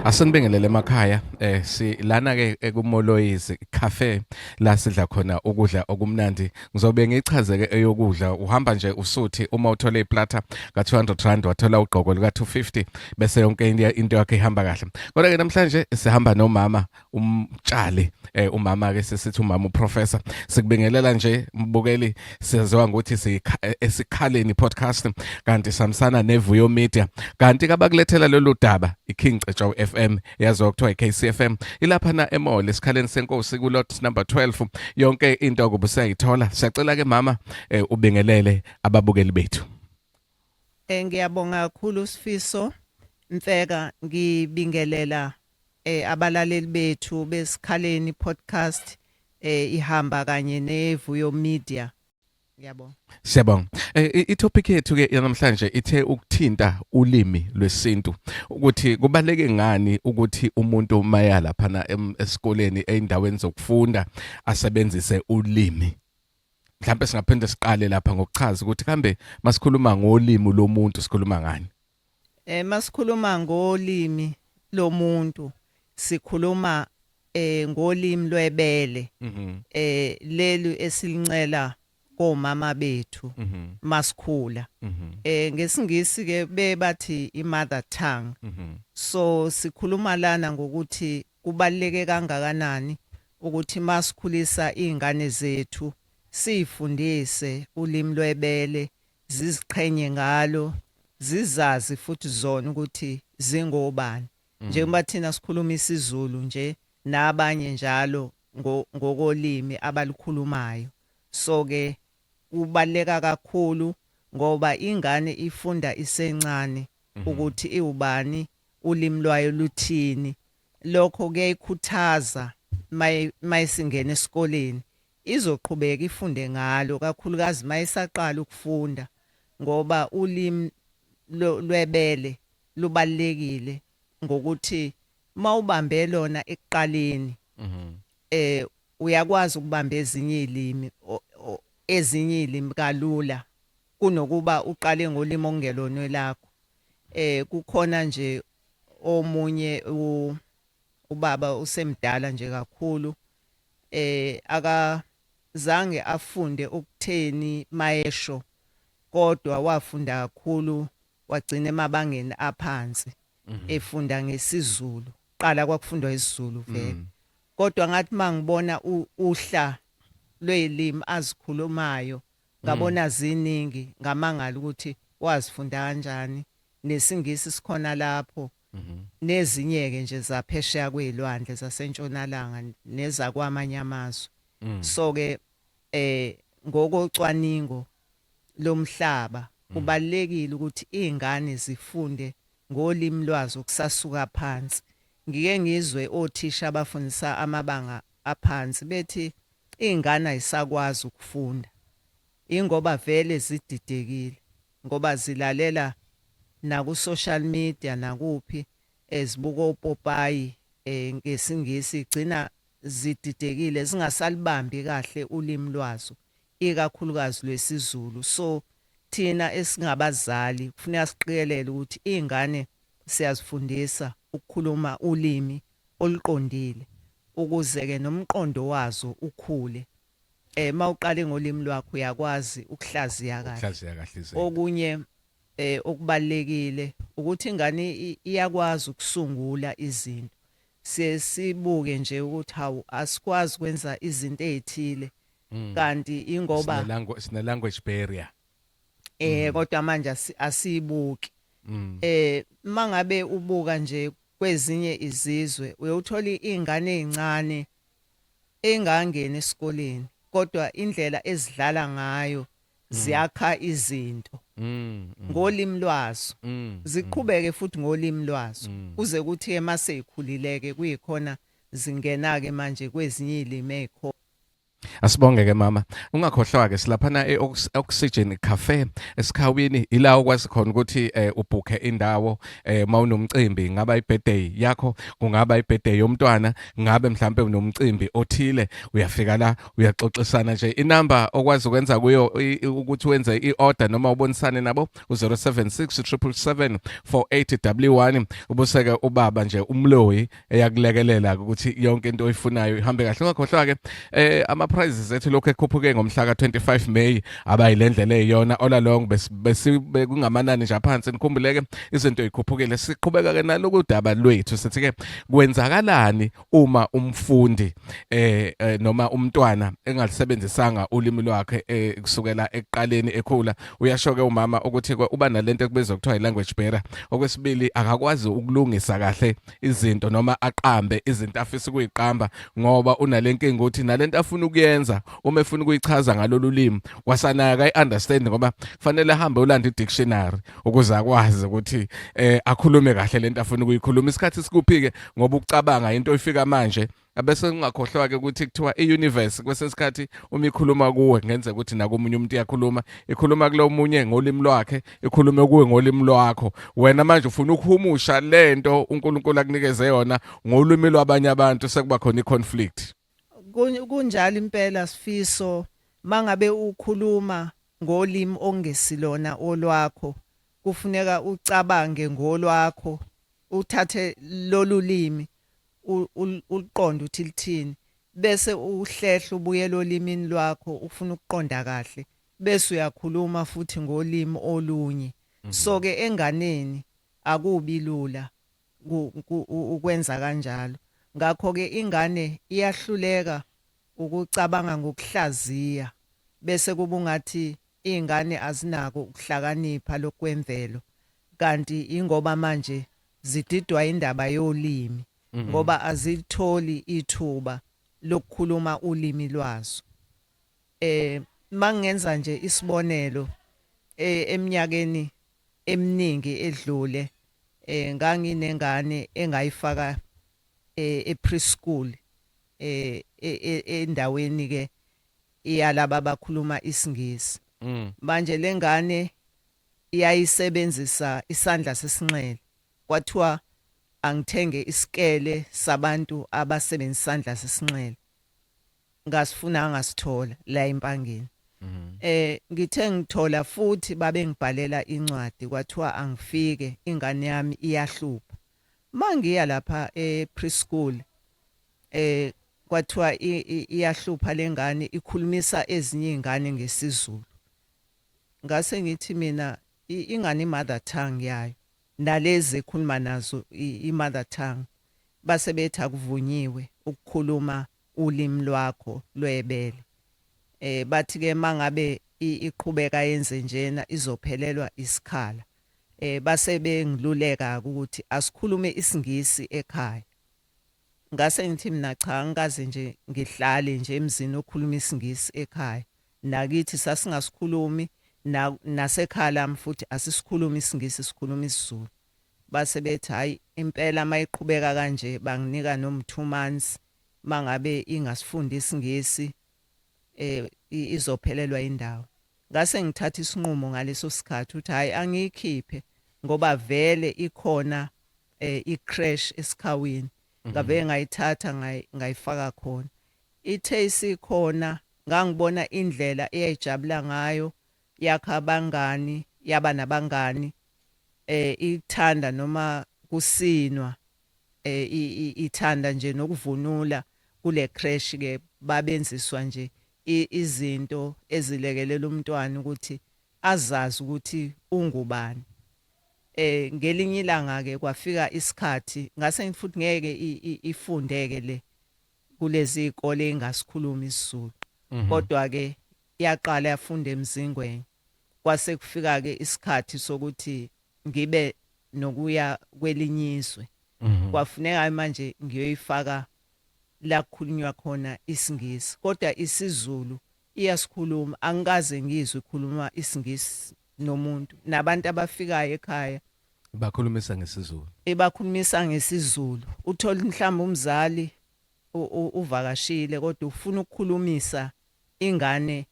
Asenibingelele emakhaya, si lana ke ekuMoloyi's Cafe la sidla khona ukudla okumnandi. Ngizobe ngichaze ke eyokudla, uhamba nje usuthi uma uthola iplatter ka 200 rand, wathola ugqoko lika 250, bese yonke into yakhe ihamba kahle. Kodwa ke namhlanje sihamba nomama umtshali, umama ke sesithi umama uprofessor. Sikubingelela nje mbukeli, siyaziwa ngokuthi si Esikhaleni Podcast, kanti samsana neVuyo Media, kanti kabakulethela lolu daba iKing Cetshwayo FM, yaziwa kuthiwa iKCFM, ilapha na emall Esikhaleni Senkosi ku lot number 12. Yonke into kuba usayithola. Siyacela ke mama, ubingelele ababukeli bethu. Ngiyabonga kakhulu Sifiso Mfeka, ngibingelela abalaleli bethu beSikhaleni Podcast, ihamba kanye neVuyo Media. Ngiyabonga. Siyabonga. I-topic yethu ke namhlanje ithe ukuthinta ulimi lwesintu, ukuthi kubaleke ngani ukuthi umuntu maya laphana esikoleni, eindaweni zokufunda, asebenzise ulimi. Mhlawumbe singaphinde siqale lapha ngokuchaza ukuthi kambe masikhuluma ngolimi lomuntu sikhuluma ngani? Masikhuluma ngolimi lomuntu sikhuluma ngolimi lwebele. Leli esilincela komama bethu masikhula. NgesiNgisi ke bebathi i-mother tongue. So sikhuluma lana ngokuthi kubaluleke kangakanani ukuthi masikhulisa izingane zethu sifundise ulimi lwebele, ziziqhenye ngalo, zizazi futhi zona ukuthi zingobani. Njengoba thina sikhuluma isiZulu nje, nabanye njalo ngokolimi abalukhulumayo. So ke kubaluleka kakhulu ngoba ingane ifunda isencane ukuthi iwubani, ulimi lwayo luthini. Lokho kuyayikhuthaza mayisingena esikoleni, izoqhubeka ifunde ngalo, kakhulukazi mayisaqala ukufunda, ngoba ulimi lwebele lubalulekile ngokuthi mawubambe lona ekuqaleni uyakwazi ukubamba ezinye izilimi kalula kunokuba uqale ngolimi okungelona lakho. Kukhona nje omunye ubaba usemdala nje kakhulu, akazange afunde ukutheni mayesho, kodwa wafunda kakhulu, wagcina emabangeni aphansi efunda ngesiZulu. Qala kwakufundwa isiZulu vele, kodwa ngathi mangibona uhla lwelimi azikhulumayo, ngabona ziningi, ngamangala ukuthi wazifunda kanjani. NesiNgisi sikhona lapho, nezinye ke nje zaphesheya kwezilwandle zasentshonalanga nezakwamanye amazwe. So ke ngokocwaningo lomhlaba kubalulekile ukuthi izingane zifunde ngolimi lwazo kusasuka phansi. Ngike ngizwe othisha abafundisa amabanga aphansi bethi izingane ayisakwazi ukufunda, ingoba vele zididekile, ngoba zilalela naku social media nakuphi, ezibuka opopayi ngesiNgisi, igcina zididekile, zingasalibambi kahle ulimi lwazo, ikakhulukazi lwesiZulu. So thina esingabazali kufuneka siqikelele ukuthi izingane siyazifundisa ukukhuluma ulimi oluqondile, ukuze ke nomqondo wazo ukhule. Mawuqale ngolimi lwakho uyakwazi ukuhlaziya kahle. Ukuhlaziya kahle izinto. Okunye okubalulekile ukuthi ingane iyakwazi ukusungula izinto. Siye sibuke nje ukuthi hawu, asikwazi ukwenza izinto ezithile, kanti ingoba Sine language barrier. Kodwa manje asibuki. Mangabe ubuka nje kwezinye izizwe, uyothola izingane ezincane engangeni esikoleni, kodwa indlela ezidlala ngayo ziyakha izinto ngolimi lwazo, ziqhubeke futhi ngolimi lwazo kuze kuthi ke mase ikhulileke kuyikhona zingena ke manje kwezinye izilimi ezikhona. Asibonge ke mama. Ungakhohlwa ke silaphana e-Oxygen Cafe esikhawini, ila okwazi khona ukuthi ubhukhe indawo mawunomcimbi, ngaba ibirthday yakho, kungaba ibirthday yomntwana, ngabe mhlambe unomcimbi othile, uyafika la uyaxoxisana nje. Inamba okwazi ukwenza kuyo ukuthi wenze iorder noma ubonisane nabo u-076 777 4811. Ubuseke ubaba nje umloyi eyakulekelela ukuthi yonke into oyifunayo ihambe kahle. Ungakhohlwa ke ama prizes ethu lokho ekhuphuke ngomhla ka25 May, abayilendlela eyiyona all along bekungamanani nje aphansi. Nikhumbuleke izinto ikhuphukile. Siqhubeka ke naloku daba lwethu, sithi ke kwenzakalani uma umfundi noma umntwana engalisebenzisanga ulimi lwakhe kusukela ekuqaleni ekhula? Uyasho ke umama ukuthi uba nalento ekubizwa kuthiwa i-language barrier. Okwesibili, akakwazi ukulungisa kahle izinto noma aqambe izinto afisa ukuyiqamba, ngoba unalenkinga ukuthi nalento afuna ukuyenza, uma efuna ukuyichaza ngalolu limi, kwasanayo akayi-understand, ngoba kufanele ahambe ulanda i-dictionary ukuze akwazi ukuthi akhulume kahle lento afuna ukuyikhuluma. Isikhathi sikuphi-ke? Ngoba ukucabanga into ifika manje. Abese ungakhohlwa ke ukuthi kuthiwa i-universe kwesesikhathi uma ikhuluma kuwe, kungenzeka ukuthi nakomunye umuntu iyakhuluma, ikhuluma kulo munye ngolimi lwakhe, ikhulume kuwe ngolimi lwakho. Wena manje ufuna ukuhumusha lento uNkulunkulu akunikeze yona ngolimi lwabanye abantu, sekuba khona i-conflict. Kunjalo impela, Sifiso. Mangabe ukhuluma ngolimi ongesilona olwakho, kufuneka ucabange ngolwakho, uthathe lolu limi uliqonde ukuthi lithini, bese uhlehla ubuyela olimini lwakho ufuna ukuqonda kahle, bese uyakhuluma futhi ngolimi olunye. So ke enganeni akubi lula ukwenza kanjalo. Ngakho ke ingane iyahluleka ukucabanga ngokuhlaziya, bese kuba ungathi izingane azinako ukuhlakanipha lokwemvelo, kanti ingoba manje zididwa indaba yolimi, ngoba azilitholi ithuba lokukhuluma ulimi lwazo. Mangenza nje isibonelo, eminyakeni eminingi edlule nganginengane engayifaka e-preschool endaweni ke iyalaba abakhuluma isiNgisi. Manje lengane iyayisebenzisa isandla sesinxele, kwathiwa angithenge isikele sabantu abasebenzisa isandla sesinxele. Ngasifuna, ngasithola la eMpangeni. Ngithe ngithola futhi babengibhalela incwadi, kwathiwa angifike, ingane yami iyahlupha. Mangiya lapha e preschool, kwathiwa iyahlupha lengane, ikhulumisa ezinye izingane ngesiZulu. Ngase ngithi mina ingane i-mother tongue yayo nalezi ekhuluma nazo i-mother tongue. Base bethi akuvunyiwe ukukhuluma ulimi lwakho lwebele. Bathi ke mangabe iqhubeka yenze njena izophelelwa isikhala. Base bengiluleka ukuthi asikhulume isiNgisi ekhaya. Ngase ngithi mina cha, angikaze nje ngihlale nje emzini okhuluma isiNgisi ekhaya. Nakithi sasingasikhulumi, nasekhaya lami futhi asisikhulumi isiNgisi, sikhuluma isiZulu. Base bethi hayi impela mayiqhubeka kanje, banginika noma 2 months, mangabe ingasifundi isiNgisi izophelelwa indawo. Ngase ngithatha isinqumo ngaleso sikhathi ukuthi hayi, angiyikhiphe, ngoba vele ikhona i-creche esikhawini. Ngavele ngayithatha ngayifaka khona. Ithe isikhona, ngangibona indlela eyayijabula ngayo, yakha abangani, yaba nabangani, ithanda noma kusinwa, ithanda nje nokuvunula kule creche ke, babenziswa nje izinto ezilekelela umntwana ukuthi azazi ukuthi ungubani. Ngelinye ilanga ke kwafika isikhathi ngase futhi ngeke ifundeke le kulezi izikole engasikhuluma isiZulu. Kodwa ke yaqala yafunda eMzingweni. Kwase kufika ke isikhathi sokuthi ngibe nokuya kwelinye izwe. Kwafuneka manje ngiyoyifaka la kukhulunywa khona isiNgisi, kodwa isiZulu iyasikhuluma. Angikaze ngizwe ikhuluma isiNgisi nomuntu, nabantu abafikayo ekhaya bakhulumisa ngesiZulu. Ebakhulumisa ngesiZulu. Uthola mhlawumbe umzali Uvakashile kodwa ufuna ukukhulumisa ingane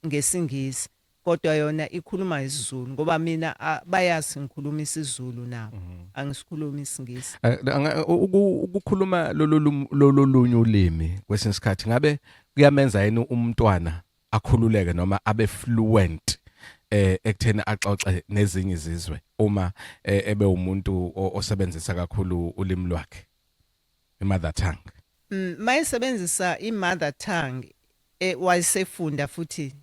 ngesiNgisi, kodwa yona ikhuluma isiZulu, ngoba mina bayazi ngikhuluma isiZulu nabo, angisikhulumi isiNgisi. Ukukhuluma lolu lunye ulimi kwesinye isikhathi ngabe kuyamenza yini umntwana akhululeke noma abe fluent ekutheni axoxe nezinye izizwe uma ebe umuntu osebenzisa kakhulu ulimi lwakhe, i-mother tongue? Mayisebenzisa i-mother tongue, wayesefunda futhi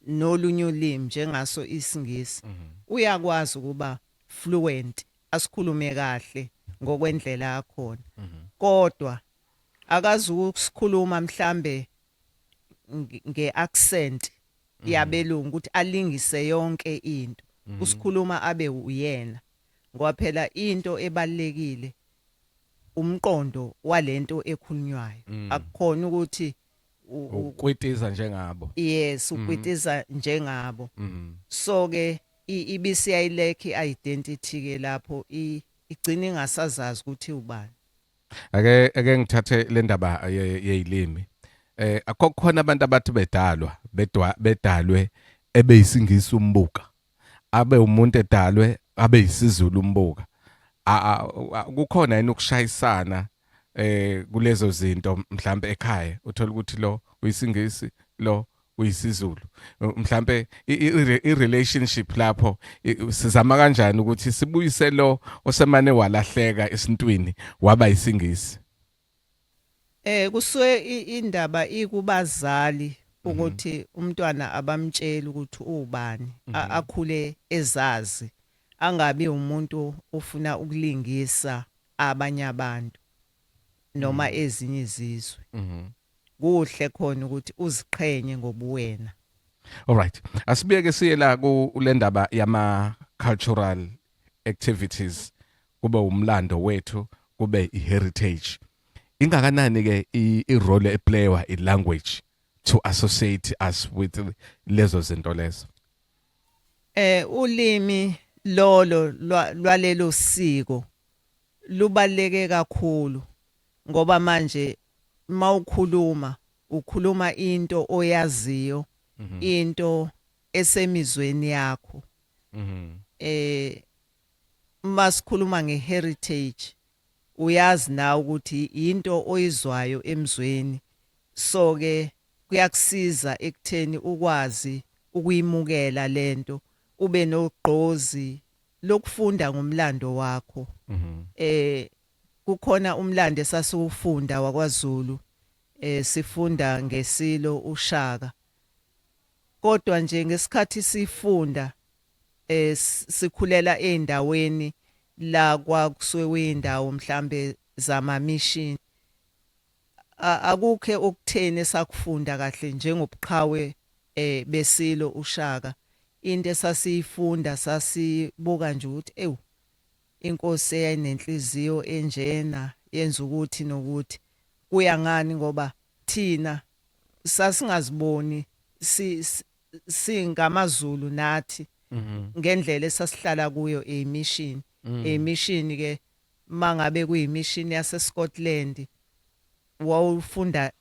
nolunye ulimi njengaso isiNgisi, uyakwazi ukuba fluent, asikhulume kahle ngokwendlela yakhona, kodwa akazi ukusikhuluma mhlambe nge-accent yabelungu, ukuthi alingise yonke into, usikhuluma abe uyena, ngoba phela into ebalekile umqondo walento ekhulunywayo, akukhona ukuthi Ukwitiza njengabo. Yes, ukwitiza njengabo. So ke ibisiyayi-lack identity ke lapho, igcina ingasazazi ukuthi ubani. Ake ngithathe le ndaba yeyilimi. Akho khona abantu abathi bedalwa bedwa bedalwe ebeyisingisi umbuka, abe umuntu edalwe abe yisiZulu umbuka. Kukhona yini ukushayisana kulezo zinto mhlambe ekhaya, uthola ukuthi lo uyisingisi, lo uyisiZulu? Mhlambe i-relationship lapho sizama kanjani ukuthi sibuyise lo osemane walahleka esintwini waba isingisi? Kusuke indaba ikubazali ukuthi umntwana abamtsheli ukuthi ubani, akhule ezazi, angabi umuntu ofuna ukulingisa abanye abantu noma ezinye izizwe. Kuhle khona ukuthi uziqhenye ngobuwena. Alright, asibiyeke siye la kule ndaba yama cultural activities, kube umlando wethu, kube i-heritage. Ingakanani ke i-role eplaywa i-language to associate us with lezo zinto lezo? Ulimi lolo lwalelo siko lubaleke kakhulu, ngoba manje mawukhuluma ukhuluma into oyaziyo, into esemizweni yakho. Masikhuluma nge-heritage, uyazi nawe ukuthi into oyizwayo emzweni, so ke kuyakusiza ekutheni ukwazi ukuyimukela lento, ube nogqozi lokufunda ngomlando wakho. Kukhona umlando esasiwufunda wakwaZulu, sifunda ngesilo uShaka, kodwa nje ngesikhathi sifunda sikhulela eindaweni la kwakusuke kuyindawo mhlambe zama mission, akukho okutheni esakufunda kahle njengobuqhawe besilo uShaka. Into esasiyifunda, sasibuka nje ukuthi ewu, inkosi eyayinenhliziyo enjena yenza ukuthi nokuthi kuya ngani, ngoba thina sasingaziboni singamaZulu nathi ngendlela esasihlala kuyo emission. Emission ke, mangabe kuyimission yase Scotland, wawufunda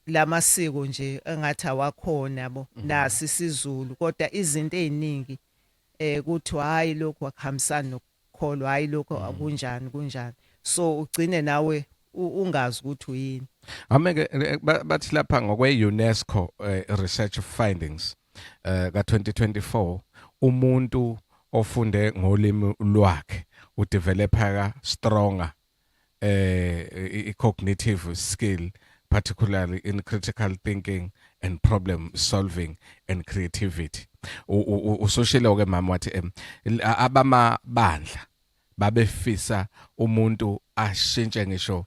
lamasiko nje engathi awakhona yabo, nasi isiZulu, kodwa izinto eziningi kuthi hayi, lokhu akuhambisani nokukholwa, hayi, lokho akunjani kunjani, so ugcine nawe ungazi ukuthi uyini. Ameke bathi lapha ngokwe UNESCO research findings ka 2024, umuntu ofunde ngolimi lwakhe udevelopa stronger i-cognitive skill, particularly in critical thinking and problem solving and creativity. Usoshilo ke mama wathi abamabandla babefisa umuntu ashintshe ngisho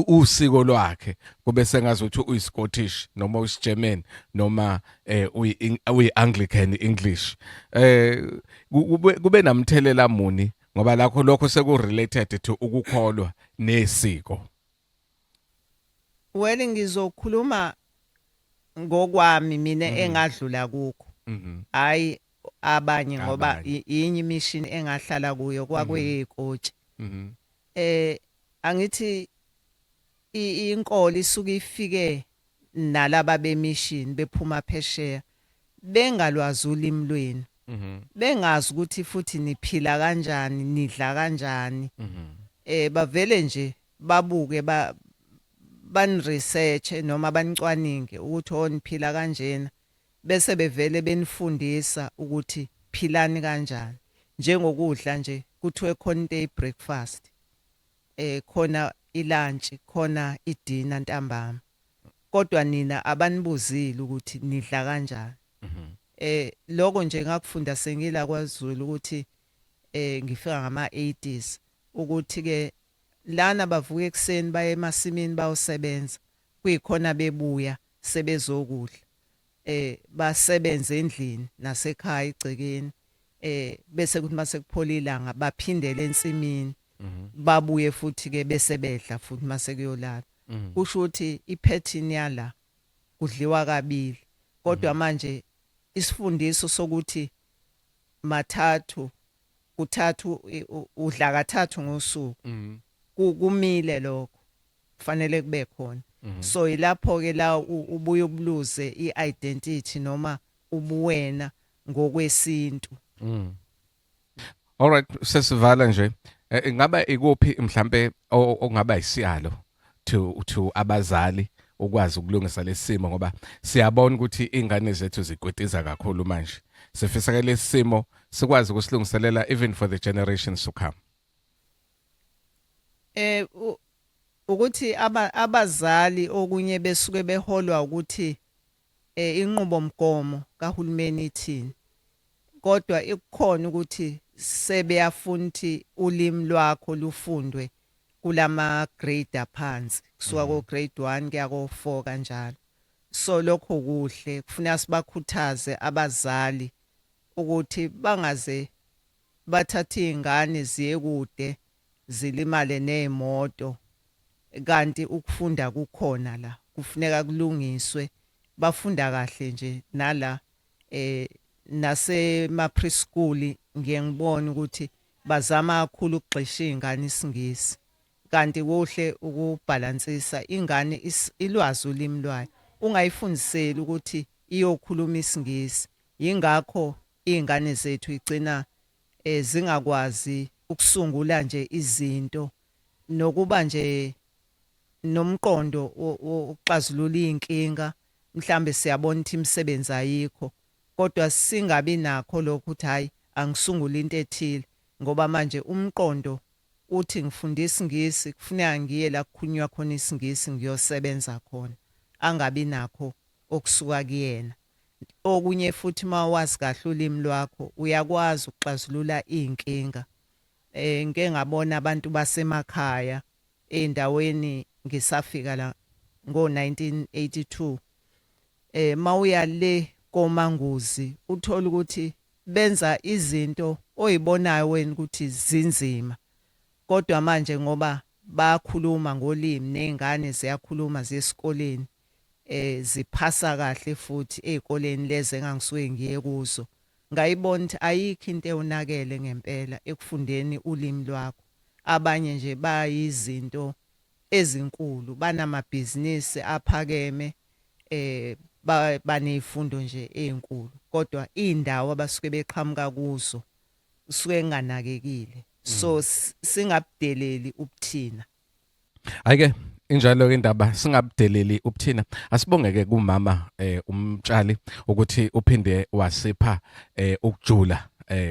usiko lwakhe, kube sengazuthi uyi-Scottish noma uyi-German noma uyi-Anglican English. Kube namthelela muni, ngoba lakho lokho seku related to ukukholwa nesiko? Well, ngizokhuluma ngokwami mina engadlula kukho, hayi abanye, ngoba Abanye. Yinye imission engahlala kuyo kwakuyikotshe. Angithi Inkolo isuke ifike nalaba bemission bephuma phesheya bengalwazi ulimi lwenu. Bengazi ukuthi futhi niphila kanjani, nidla kanjani. Bavele nje babuke ba bani-research noma banicwaninge ukuthi oh, niphila kanjena, bese bevele benifundisa ukuthi philani kanjani. Njengokudla nje, kuthiwe khona into eyi-breakfast, khona ilunch, khona idinner ntambama, kodwa nina abanibuzile ukuthi nidla kanjani. Lokho nje ngakufunda sengila kwaZulu ukuthi ngifika ngama 80s, ukuthi ke lana bavuka ekseni baye emasimini bayosebenza, kuyikhona bebuya sebezokudla, basebenze endlini nasekhaya igcekeni, bese kuthi mase kuphola ilanga baphindele ensimini, babuye futhi ke bese bedla futhi mase kuyolala. Kusho ukuthi ipattern yala kudliwa kabili, kodwa manje isifundiso sokuthi mathathu kuthathu udla kathathu ngosuku kumile, lokho kufanele kube khona. So ilapho ke la ubuye ubuluze iidentity noma ubuwena ngokwesintu. Alright, sesivala nje. Ingaba ikuphi mhlambe ongaba isiyalo to abazali ukwazi ukulungisa lesimo, ngoba siyabona ukuthi ingane zethu zikwetiza kakhulu manje. Sifisa ke lesimo sikwazi ukusilungiselela even for the generations to come. Ukuthi abazali okunye besuke beholwa ukuthi inqubomgomo kahulumeni ithini, kodwa ikukhona ukuthi sebeyafuna ukuthi ulimi lwakho lufundwe kulama grade aphansi, kusuka ko grade 1 kuya ko 4 kanjalo. So lokho kuhle, kufuneka sibakhuthaze abazali ukuthi bangaze bathathe izingane ziye kude zilimale nezimoto, kanti ukufunda kukhona la, kufuneka kulungiswe. Bafunda kahle nje nala nasema preschool, ngiye ngibone ukuthi bazama kakhulu ukugxisha izingane isiNgisi, kanti kuhle ukubhalansisa ingane ilwazi ulimi lwayo, ungayifundiseli ukuthi iyokhuluma isiNgisi. Yingakho izingane zethu igcina zingakwazi ukusungula nje izinto nokuba nje nomqondo wokuxazulula inkinga. Mhlambe siyabona ukuthi imisebenzi ayikho, kodwa singabi nakho lokho ukuthi hayi, angisungule into ethile, ngoba manje umqondo uthi ngifunda isiNgisi, kufuneka ngiye la kukhulunywa khona isiNgisi ngiyosebenza khona, angabi nakho okusuka kuyena. Okunye futhi, mawazi kahle ulimi lwakho uyakwazi ukuxazulula inkinga. Ngike ngabona abantu basemakhaya eindaweni ngisafika la ngo 1982, mawuya le koManguzi uthola ukuthi benza izinto oyibonayo wena ukuthi zinzima, kodwa manje ngoba bakhuluma ngolimi nezingane ziyakhuluma ziyesikoleni, ziphasa kahle futhi ezikoleni lezi engangisuke ngiye kuzo. Ngayibona ukuthi ayikho into eyonakele ngempela ekufundeni ulimi lwakho. Abanye nje bayizinto ezinkulu, banamabhizinisi aphakeme, banezifundo nje ezinkulu, kodwa indawo abasuke beqhamuka kuzo usuke enganakekile. So singabudeleli ubuthina. Ayike, injalo ke indaba, singabudeleli ubuthina. Asibongeke kumama uMtshali ukuthi uphinde wasipha ukujula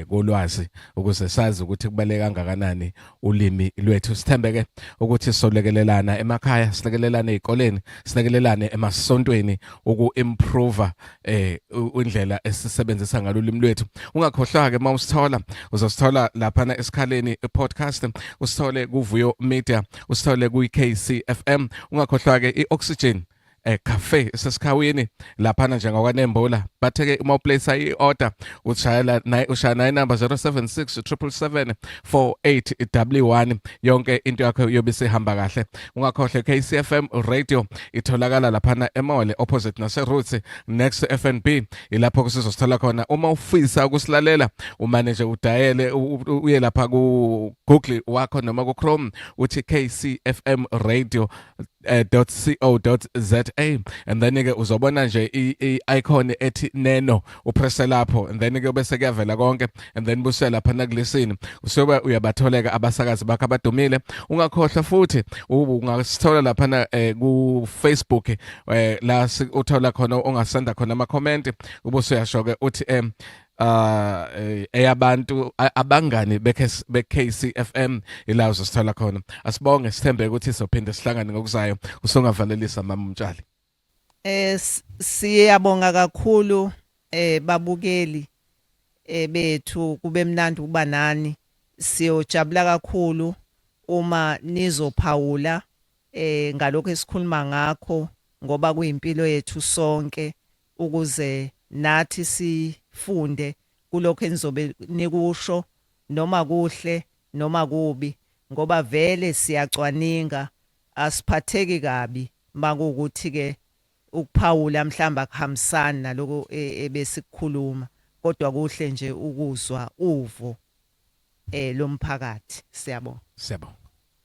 kolwazi ukuze sazi ukuthi kubaleka kangakanani ulimi lwethu. Sithembeke ukuthi solekelelana emakhaya, silekelelane ezikoleni, silekelelane emasontweni uku-improve indlela esisebenzisa ngalo ulimi lwethu. Ungakhohlwa ke, mawusithola, uzosithola lapha esikhaleni podcast, usithole kuVuyo Media, usithole ku KCFM. Ungakhohlwa ke iOxygen cafe sesikhawini laphana nje ngakwaNembula. Bathe ke uma uplace i-order ushayela naye, ushaya naye number 076 777 4811, yonke into yakho yobe isihamba kahle. Ungakhohlwa KCFM radio itholakala laphana emall opposite nase Roots, next to FNB, ilapho kusizosithola khona. Uma ufisa ukusilalela umane nje udayele, uye lapha ku Google wakho noma ku Chrome, uthi KCFM radio. .co.za and then ke uzobona nje i-icon ethi neno upresse lapho and then ke bese kuyavela konke and then buse lapha nakulisini usobe uyabatholeka abasakazi bakho abadumile ungakhohlwa futhi ungasithola lapha na eh, ku Facebook eh, la uthola khona ongasenda khona ama comment ubuse uyasho ke uthi eh, uh eyabantu abangani be-KCFM ila uzosithola khona asibonge sithembe ukuthi sophinde sihlangane ngokuzayo usongavalelisa mama umtshali eh siyabonga kakhulu eh babukeli eh bethu kube mnandi ukuba nani siyojabula kakhulu uma nizophawula eh ngalokho esikhuluma ngakho ngoba kuyimpilo yethu sonke ukuze nathi sifunde kulokho enizobe nikusho noma kuhle noma kubi ngoba vele siyacwaninga asiphatheki kabi makuwukuthi ke ukuphawula mhlawumbe akuhambisani naloko e, ebesikukhuluma kodwa kuhle nje ukuzwa uvo eh lomphakathi siyabonga siyabonga.